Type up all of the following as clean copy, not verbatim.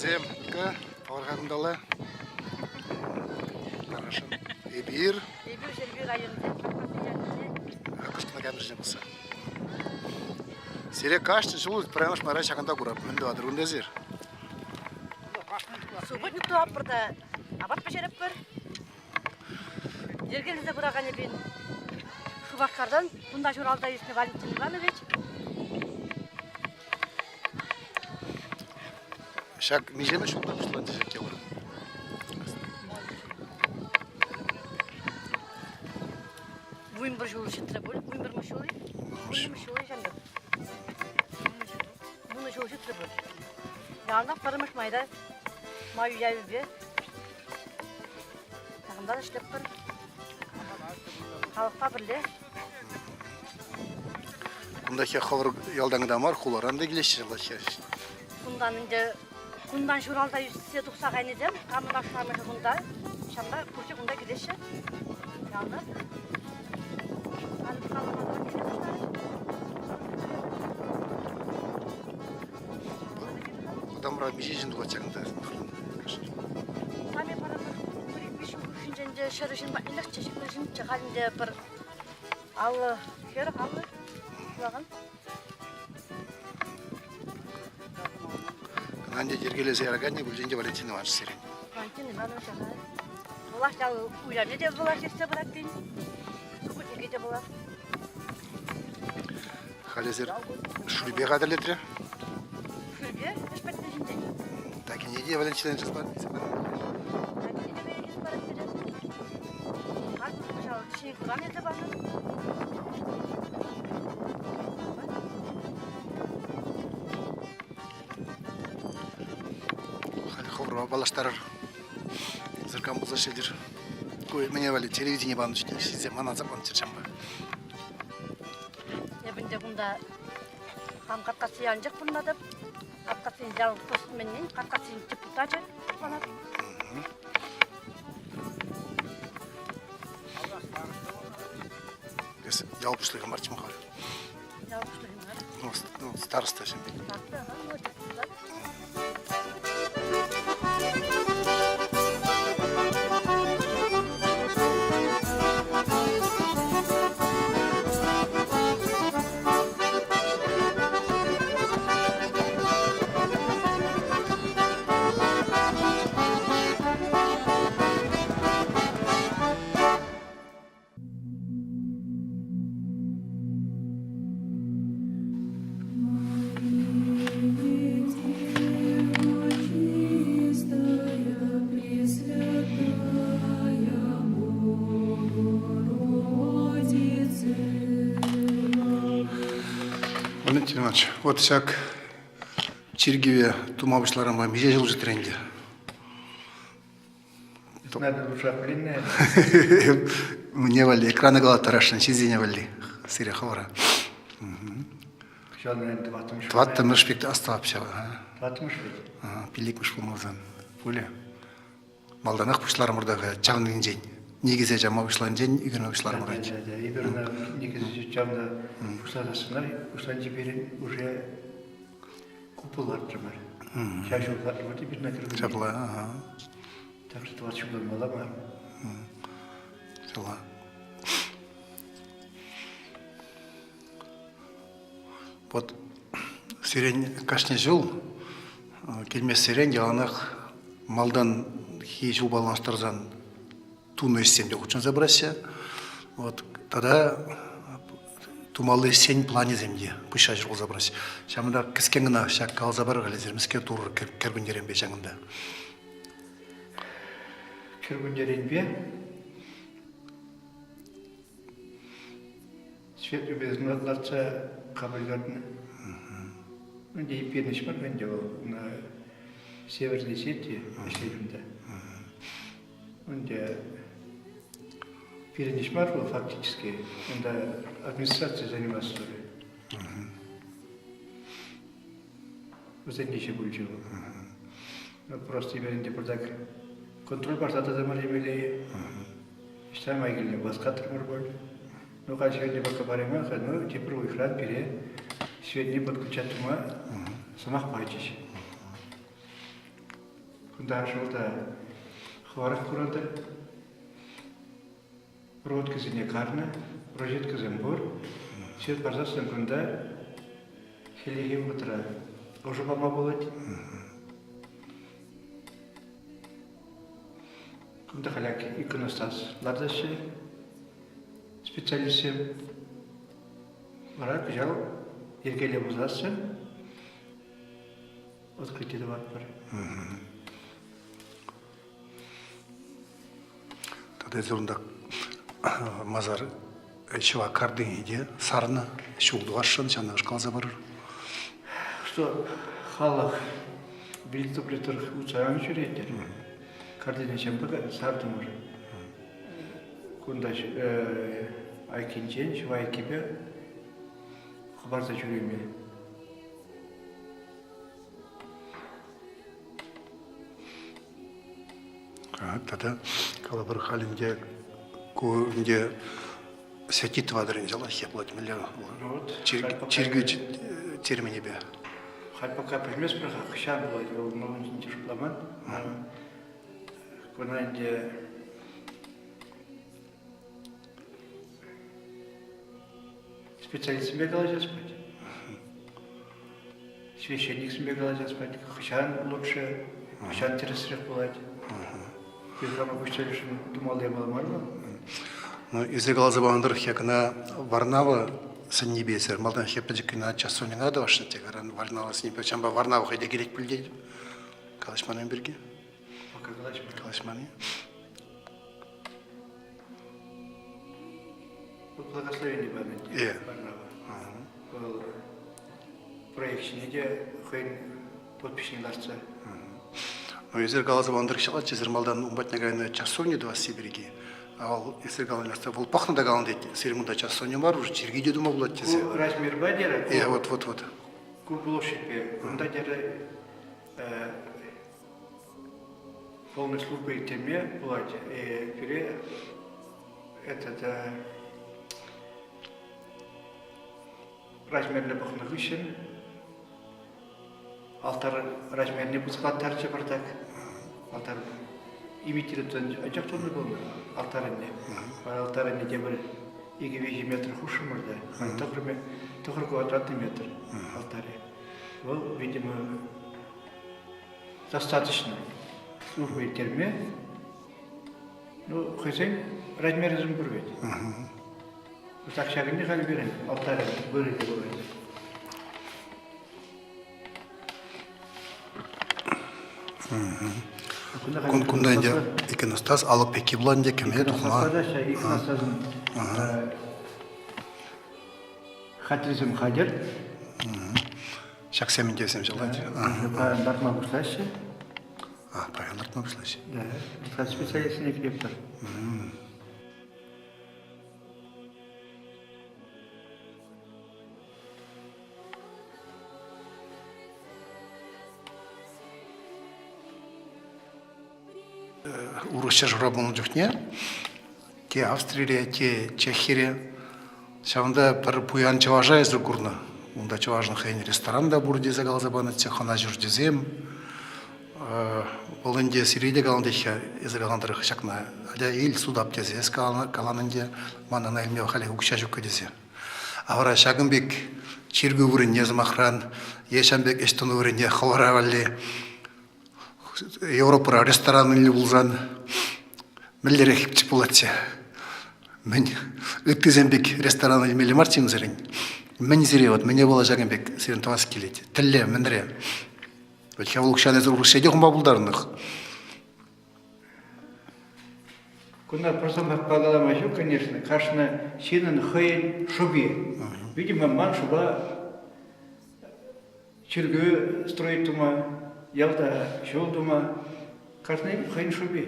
Ачасем, ка, пӑхӑр-ха кунталла. Хорошо. Эпир. Эпир Ҫӗрпӳ районӗнче Чӑвашкасси ялӗнче. Кӑштӑна камерӑсене пӑхса. Сире кашни ҫул пӗрремӗш майра ҫакӑнта курап. Мӗн тӑватӑр кунта эсир? Субботник тӑватпӑр та апат пӗҫерӗппӗр. Йӗркелесе пыракан эпин Шупашкартан кунта ҫуралса ӳснӗ Валентин Иванович. Ҫак миҫемӗш ҫулта пуҫланчӗ ҫак йӑла? Вунпӗр ҫул ҫитрӗ пуль. Вунпӗрмӗш ҫул-и? Вуннӑмӗш ҫул-и ҫамрӑк? Вуннӑ ҫул ҫитрӗ пуль. Яланах пӗрремӗш майра май уявӗпе ҫакӑнта ӗҫлетпӗр. Халӑхпа пӗрле. Кунта хӑвӑр ялтан кӑна мар, хуларан та килеҫҫӗ ҫапла. Кунтан ӗнтӗ кунтан ҫуралса ӳссе тухса кайнисем камӑн ашшӗ-амӑшӗ кунта, ҫавна пурте кунта килеҫҫӗ. Ялта. Вӑтамра миҫе ҫын тухать ҫакӑнта? Сами парӑмӑр пӗр-ик ҫул хушшинче ӗнтӗ 100 ҫын патнеллехчӗ, 70 ҫынччӗ, халь ӗнтӗ пӗр 50, 40, 50 пулакан. Ӑна ӗнтӗ йӗркелесе яраканӗ пулчӗ ӗнтӗ Валентин Иванович сирӗн. Валентин Иванович, ага. Вӑлах ял уявне те вӑлах ертсе пырать тен. Субботнике те вӑлах. Халь эсир шӳрпе хатӗрлетрӗ. Шӳрпе ӗҫ пӗтнӗ ҫинчен. Такине те Валентина Иванович Такине те вӗрентес парать пире. Халь кӑҫал ҫӗнӗ хуран илсе панӑ. Халь хӑвӑрпа паллаштарӑр. Зыркан пулса ӗҫлетӗр. Ку мӗне валли телевидение панӑ чухне ҫынсем мана асапланччӑр ҫампа. Эп ӗнтӗ кунта хам Каткасси ялӗнчех пурӑнатӑп. Каткассин ял постменнин, Каткассин депутачӗ шутланатӑп. Эс ял пуҫлӑхӗ марччӗ халь. Ял пуҫлӑхӗ мар. Ну, староста ҫын. Староста, ага, ну, депутат. Валентин Иванович, вот ҫак чиркӗве тума пуҫларӑмпа миҫе ҫул ҫитрӗ ӗнтӗ? Надо душа пленная. Мне валли, экрана калаттарасшӑн, ҫынсене валли. Сире хӑвӑра. Тӑваттӑмӗш пек астӑвап ҫав. Тӑваттӑмӗш пек? Пиллӗкмӗш пулмасан пулӗ. Малтанах пуҫларӑмӑр та чавнинчен. Никӗсе чавма пуҫланинчен ӳкерме пуҫларӑмӑр. Эпир ӑна никӗсе чавнӑ пуҫласассӑнах пуҫланчӗ пирӗн уже купол лартрӑмӑр. Ҫав ҫул лартрӑмӑр те пирӗн кӗркунне. Ҫапла, ага. Так что тӑват ҫулланмалла мар. Ҫапла. Вот сирен кашни ҫул килмессерен яланах малтанхи ҫулпа танлаштарсан тунӑ ӗҫсем те хутшӑнса пыраҫҫӗ. Вот тата тумалли ӗҫсен планӗсем те пуҫра ҫурӑлса пыраҫҫӗ. Ҫавӑнта кӗскен кӑна ҫак каласа парӑр-ха, мӗскер турӑр кӗркуннеренпе ҫакӑнта? Кӗркуннеренпе свет любезно лартса кабель картнӑ. Ӗнтӗ пирӗн мар ӗнтӗ вӑл на северной сети ӗҫлет унта. Ӗнтӗ пирӗн ӗҫ мар вӑл фактически. Унта администраци заниматься турӗ. Вӗсен ӗҫӗ пулчӗ вӑл. Просто эпир ӗнтӗ пӑртак контроль парса тӑтӑмӑр темелле. Ӑҫта май килнӗ васкатрӑмӑр пуль. Ну, халь сегодня пока парайман-ха, ну, тепӗр уйӑхран пире светне подключать тума сӑмах пачӗҫ. Кунта шулта хӑварах курӑнтӑр. Проводкӑсене карнӑ, розеткӑсем пур. Свет парсассӑн кунта хӗллехи вӑхӑтра ӑшӑ пама пулать. Кунта халяк иконостас лартаҫҫӗ специалистсем. Вара кӑҫал йӗркеле пулсассӑн открыти тӑватпӑр. Тата эсир унта масар ҫӑва картине те сарнӑ, ҫул тӑвасшӑн, ҫавна каласа парӑр. Что халӑх вилтӑпри тӑрӑх утса ан ҫӳретӗр. Картине чем сартӑмӑр. Кунта айккинчен, ҫӑва айккипе хӑпарса ҫӳреме. Тата калӑпӑр халь ӗнтӗ ку ӗнтӗ сети тӑватӑр ӗнтӗ лайӑх пулать мӗнле чиркӳ терминӗпе. Халь пока пӗлместпӗр-ха, хӑҫан пулать вӑл, но ун ҫинче шутламан. Куна ӗнтӗ специалистсемпе калаҫас пулать. Священниксемпе калаҫас пулать. Хӑҫан лучше, хӑҫан тӗрӗсрех пулать. Хама куҫса тумалли япала мар вӑл. Ну, эсир каласа панӑ тӑрӑх я кӑна Варнава сӗннипе эсир малтан пӗчӗк кӑна часовньӑна тӑвасшӑн те каран Варнава сӗннипе ҫавӑнпа Варнава хӑй те килет пуль тет. Калаҫман ун пирки. Пока калаҫман. Калаҫман-и? Благословени панӑ Варнава. Вӑл проект ҫине те хӑйӗн подписьне лартса. Ну, эсир каласа панӑ тӑрӑх ҫапла эсир малтан ун патне кайнӑ часовня тӑвасси пирки. А вӑл эсир каланӑ вӑл пӑхнӑ та каланӑ тет, сирӗн кунта часовня мар, уже чиркӳ те тума пулать тесе. Ку размерпа терӗ. Э, вот, вот, вот. Ку площадьпе. Кунта терӗ полной служба ирттерме пулать. Пире этот размерлӗ пӑхнӑ хыҫҫӑн алтар размерне пысӑклаттарчӗ пӑртак. Алтар имитировать анчах тунӑ пулнӑ алтарӗнне. Вара алтарӗнне тепӗр икӗ-виҫӗ метр хушрӑмӑр та, тӑхӑр квадратный метр алтарӗ. Вӑл, видимо, достаточно служба ирттерме. Ну, хӑйсен размерӗсем пур вӗт. Так ҫакӑнне халь пирӗн алтарь вырӑнӗ пулать. Кунта ӗнтӗ иконостас алӑк пекки пулать ӗнтӗ кӗме тухма. Иконостасӑн хатӗрсем хатӗр. Ҫаксем ӗнтӗ вӗсем ҫӑлать. Паян лартма пуҫлаҫҫӗ. А, паян лартма пуҫлаҫҫӗ. Да, специалистсене килетпӗр. Урӑх ҫӗршывра пулнӑ чухне те Австрире, те Чехире ҫавӑнта пӗр пуян чӑваша эсӗ курнӑ. Унта чӑвашӑн хӑйӗн ресторан та пур тесе каласа панӑччӗ, хӑна ҫурчӗсем. Вӑл ӗнтӗ сире те каланӑ теҫҫӗ, эсӗ каланӑ тӑрӑх ҫакна атя ил сутап тесе эс каланӑ ӗнтӗ, ман ӑна илме халех укҫа ҫуккӑ тесе. А вара ҫакӑн пек чиркӳ вырӑнне, сӑмахран, е ҫавӑн пек ӗҫ тунӑ вырӑнне хӑвӑра валли Европӑра ресторан илнӗ пулсан мӗнлерех пулатчӗ? Мӗн ыттисем пек ресторан илмелле мар-чим сирӗн? Мӗн сире вот мӗне пула ҫакӑн пек сирӗн тӑвас килет? Тӗллев мӗнре? Вӗт ҫав укҫана эсир урӑх ҫӗре хума пултарнӑх. Кунта пӗр сӑмахпа калама ҫук, конечно. Кашни ҫыннӑн хӑйӗн шӑпи. Видимо, ман шӑпа чиркӳ строить тума, ялта ҫул тума. Кашни хӑйӗн шӑпи.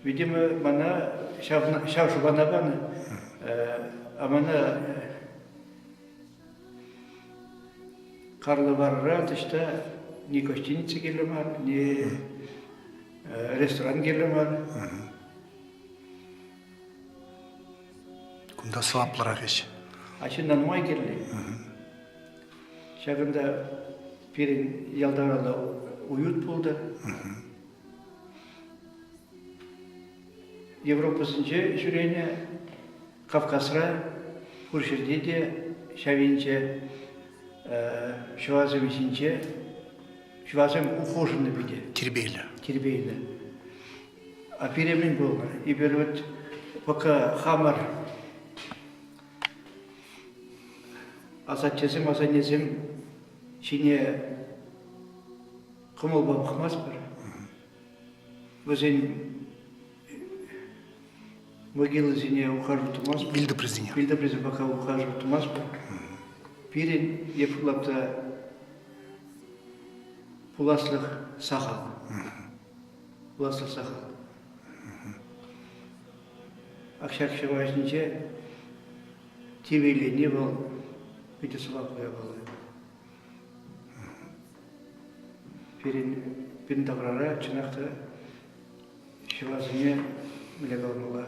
Видимо, мана ҫав, ҫав шӑпана панӑ. А мана Карлӑварра таҫта ни гостиница кирлӗ мар, ни ресторан кирлӗ мар. Кунта сӑваплӑрах ӗҫ. А ҫынна нумай кирлӗ. Ҫакӑнта пирӗн ялта уют пултӑр. Европӑсенче ҫӳренӗ, Кавказра пур ҫӗрте те ҫав енче ҫӑвасем ҫинче ҫӑвасем ухоженный питӗ. Тирпейлӗ. Тирпейлӗ. А пире мӗн пулнӑ? Эпир вот пока хамӑр асаттесем, асаннесем ҫине кӑмӑлпа пӑхмастпӑр. Вӗсен могилӑсене ухаживать тумастпӑр. Вилтӑприсене. Вилтӑприсене пока ухаживать тумастпӑр. Пирӗн Ефрем та пуласлӑх сахал. Пуласлӑх сахал. Ак ҫак ҫӑва ҫинче тивӗйлени вӑл питӗ сӑваплӑ япала. Пирӗн, пирӗн таврара чӑнах та ҫӑвасене мӗнле каламалла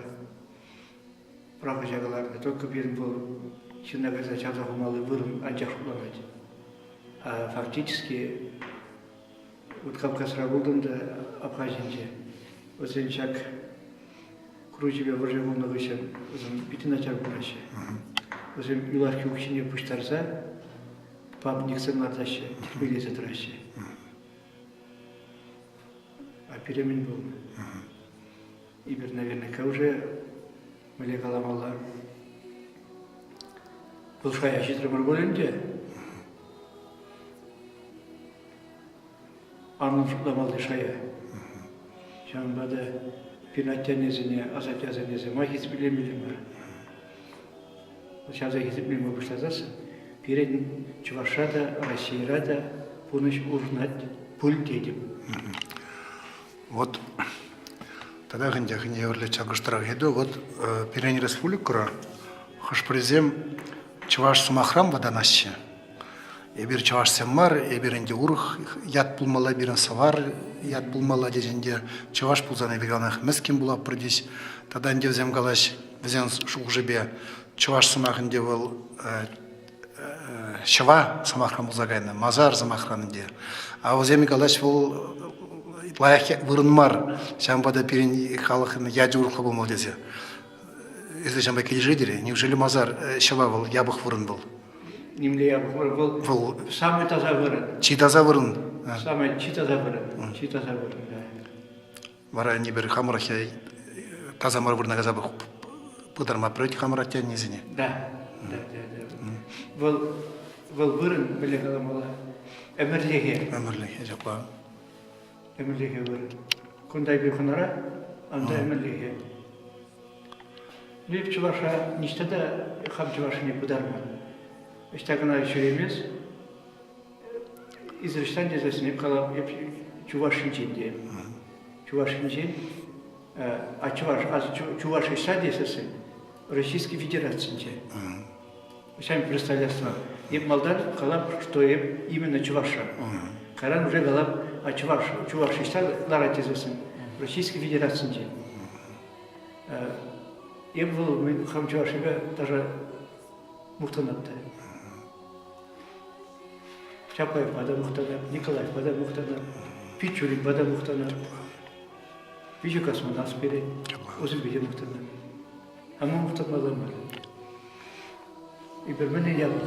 пӑрахӑҫа кӑларнӑ. Только пирӗн вӑл ҫынна кайса чавса хумалли вырӑн анчах шутланать. А фактически вот Кавказра пултӑм та Абхазинче. Вӗсен ҫак Грузипе вӑрҫӑ пулнӑ хыҫҫӑн вӗсем питӗ начар пулаҫҫӗ. Вӗсем юлашки укҫине пуҫтарса памятниксем лартаҫҫӗ, тирпейлесе тӑраҫҫӗ. А пире мӗн пулнӑ? Эпир наверняка уже мӗнле каламалла вӑл шая ҫитрӗмӗр пуль ӗнтӗ. Анлӑн шутламалли шая. Ҫавӑнпа та пирӗн атте-аннесене, асатте-асаннесене ма хисеплемелле мар? Ҫавса хисеплеме пуҫласассӑн пирӗн Чӑвашра та, Российӑра та пурнӑҫ улшӑнать пуль тетӗп. Вот тата ӗнтӗ хӑйне евӗрлӗ чакӑштарах ыйту. Вот пирӗн республикӑра хӑш-пӗрисем чӑваш сӑмахран вӑтанаҫҫӗ. Эпир чӑвашсем мар, эпир ӗнтӗ урӑх ят пулмалла, пирӗн сӑвар ят пулмалла тесен те чӑваш пулсан эпир яланах мӗскӗн пулатпӑр теҫ. Тата ӗнтӗ вӗсем калаҫ, вӗсен шухӑшӗпе чӑваш сӑмах ӗнтӗ вӑл ҫӑва сӑмахран пулса кайнӑ, масар сӑмахран ӗнтӗ. А вӗсем калаҫ вӑл лайӑх вырӑн мар, ҫавӑнпа та пирӗн халӑхӑн ячӗ урӑхла пулмалла тесе. Эсӗ ҫавӑнпа килӗшетӗр-и? Неужели масар ҫӑва вӑл япӑх вырӑн вӑл? Нимле япӑх вырӑн вӑл. Вӑл самый таса вырӑн. Чи таса вырӑн. Самый чи таса вырӑн. Чи таса вырӑн, да. Вара эпир хамӑрах таса мар вырӑна кайса пытарма пӗрет хамӑр атте-аннесене. Да, да, да, да. Вӑл, вӑл вырӑн, мӗнле каламалла, ӗмӗрлӗхе. Ӗмӗрлӗхе, ҫапла. Ӗмӗрлӗхе вырӑн. Кунта эпир хӑнара, анда ӗмӗрлӗхе. Ну, эп чӑваша ниҫта та хам чӑвашине пытарман. Ӑҫта кӑна ҫӳремес, Израильтан тесессӗн эп калап, эп Чувашинчен те. Чувашинчен, а чӑваш, а Чуваш ӑҫта тесессӗн Российской Федерацинче. Сами представляться. Эп малтан калап, что эп именно чуваша. Кайран уже калап, а чуваш, чуваш ӑҫта ларать тесессӗн Российской Федерацинче. Эп вӑл хам чӑвашипе даже мухтанап та. Чапаевпа та мухтанап, Николаевпа та мухтанап, Пичуринпа та мухтанап. Виҫӗ космонавт перет, вӗсемпе те мухтанап. А ма мухтанмалла мар? Эпир мӗнле япӑх?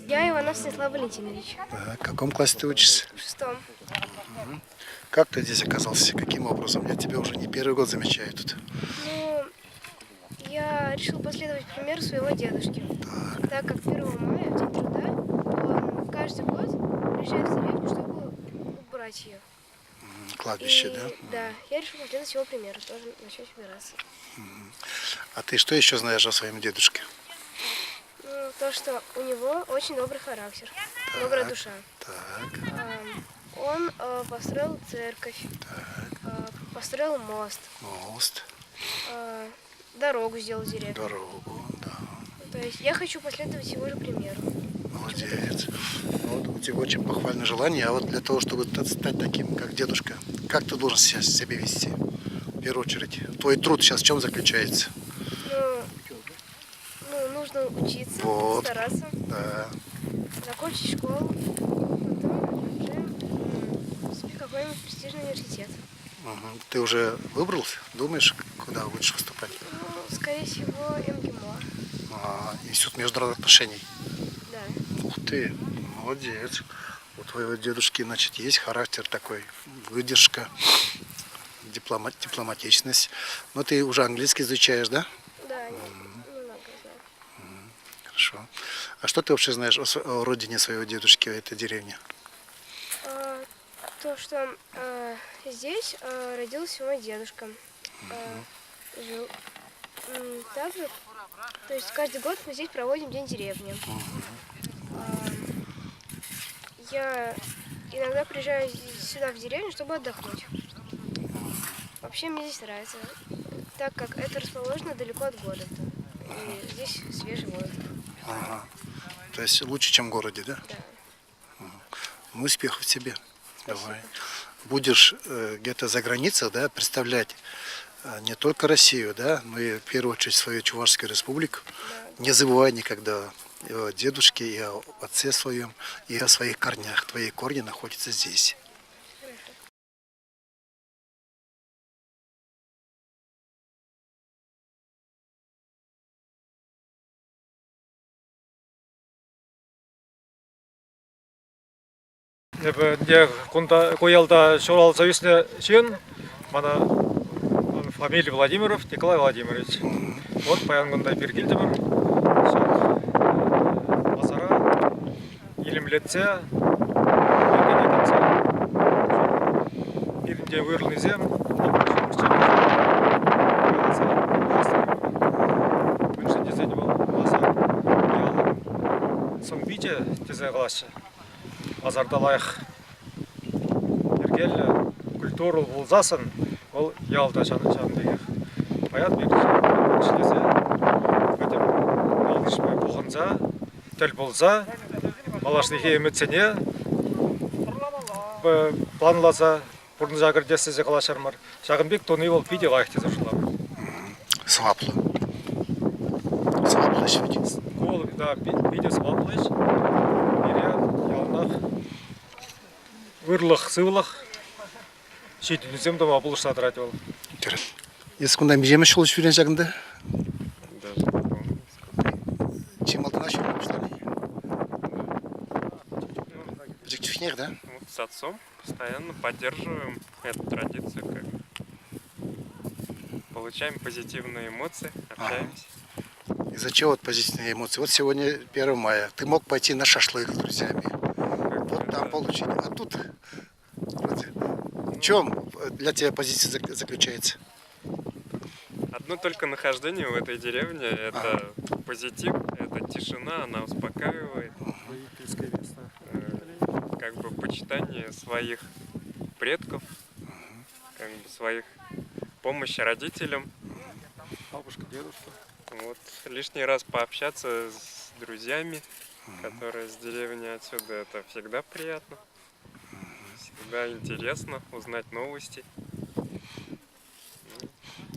Я Иванов Станислав Валентинович. Так, в каком классе ты учишься? В шестом. Угу. Как ты здесь оказался? Каким образом? Я тебя уже не первый год замечаю тут. Ну, я решил последовать примеру своего дедушки. Так. Так как 1 мая, в День труда, он приезжает в деревню, чтобы убрать ее. Кладбище, И, да? Да, я решил последовать его примеру, тоже начать убираться. А ты что еще знаешь о своем дедушке? Ну, то, что у него очень добрый характер, добрая душа. Так, Он построил церковь, построил мост, мост, дорогу сделал в деревне. дорогу, да. То есть я хочу последовать его же примеру. Молодец. Ну, вот у тебя очень похвальное желание. А вот для того, чтобы стать таким, как дедушка, как ты должен себя, себя вести? В первую очередь. Твой труд сейчас в чем заключается? Ну, нужно учиться, Вот. стараться, Да. закончить школу, потом уже поступить в какой-нибудь престижный университет. Мгм. Ты уже выбрался? Думаешь, куда будешь поступать? Ну, скорее всего, МГИМО. А, Институт международных отношений. Да. Ух ты, молодец. У твоего дедушки, значит, есть характер такой, выдержка, дипломатичность. Но ты уже английский изучаешь, да? Да, немного знаю. Хорошо. А что ты вообще знаешь о родине своего дедушки, о этой деревне? То, что здесь родился мой дедушка. Жил. Также, то есть каждый год мы здесь проводим День деревни. Я иногда приезжаю сюда, в деревню, чтобы отдохнуть. Вообще мне здесь нравится, так как это расположено далеко от города. И здесь свежий воздух. Ага. То есть лучше, чем в городе, да? Да. Ну, успехов тебе. Давай. Будешь где-то за границей, да, представлять не только Россию, да, но и в первую очередь свою Чувашскую республику. Да. Не забывай никогда и о дедушке, и о отце своем, и о своих корнях. Твои корни находятся здесь. Эпӗ ӗнтӗ кунта ку ялта ҫуралса ӳснӗ ҫын. Мана фамилия Владимиров Николай Владимирович. Вот паян кунта эпир килтӗмӗр. Ҫак масара илемлетсе, йӗркене кӗртсе пирӗнте уйрӑлнисем мӗншӗн тесен вӑл масар ялӑн сӑн-пичӗ тесе калаҫҫӗ. Масарта лайӑх йӗркеллӗ культура пулсассӑн вӑл ялта ҫавӑн пекех. Паян пек ӗҫлесе пӗтӗм ял-йышпа пухӑнса, тӗл пулса малашнехи ӗмӗтсене планласа пурнӑҫа кӗртес тесе калаҫар мар. Ҫакӑн пек туни вӑл питӗ лайӑх тесе шутлатӑп. Сӑваплӑ. Сӑваплӑ ӗҫ вӗт. Ку вӑл да, питӗ сӑваплӑ ӗҫ. Пире яланах ырлӑх, сывлӑх, ҫитӗнӳсем тума пулӑшса тӑрать вӑл. Тӗрӗс. Эс кунта миҫемӗш ҫул ҫӳрен ҫакӑнта? Даже не помню сколько. Чи малтанах ҫӳреме пуҫлани? Пӗчӗк чухнех, да? Вот с отцом постоянно поддерживаем эту традицию, как бы. Получаем позитивные эмоции, общаемся. Из-за чего вот позитивные эмоции? Вот сегодня 1 мая. Ты мог пойти на шашлык с друзьями. Как Вот бы там это, получить. А тут вроде, в ну, чем для тебя позиция заключается? Одно только нахождение в этой деревне – это позитив, это тишина, она успокаивает. Как бы почитание своих предков, как бы своих помощи родителям. Бабушка, дедушка. Вот лишний раз пообщаться с друзьями, которые с деревни отсюда, это всегда приятно. Всегда интересно узнать новости.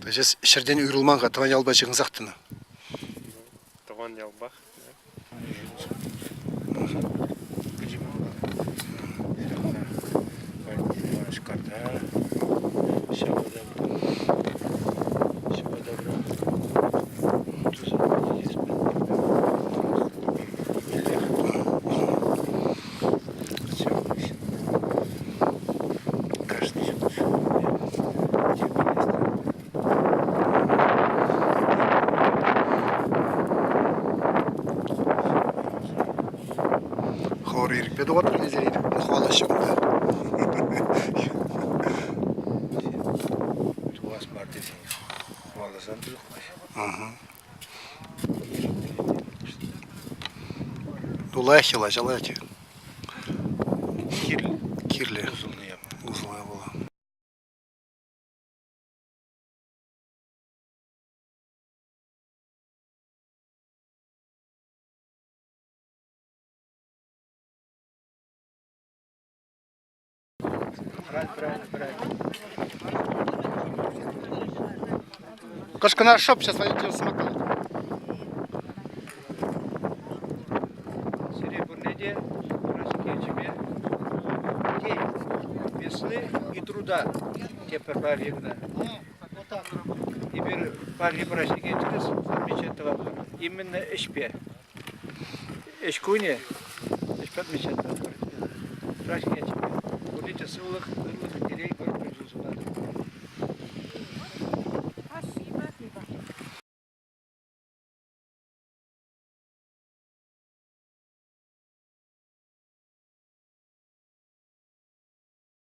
То есть эс ҫӗртен уйрӑлман-ха, тӑван ялпа ҫыхӑнсах тӑнӑ. Тӑван ялпах. Да. Хор ирӗкпе тухатпӑр тесе хӑвалаҫҫӗ кунта. Тухас мар тесен хӑваласан та тухмасть. Ну, лайӑх йӑла ҫалать. Кирлӗ. Кирлӗ. Усӑллӑ япала. Усӑллӑ япала. Кошкана шоп сейчас войдет самокат. Сире пурне те праҫник ячӗпе День весны и труда тепӗр парикна. Эпир пари праҫнике тӗрӗс отмечать тӑватпӑр. Именно ӗҫпе. Ӗҫ кунӗ ӗҫпе отмечать тӑватпӑр. Праҫник ячӗпе. Пурне те сывлӑх, ырлӑх, телей.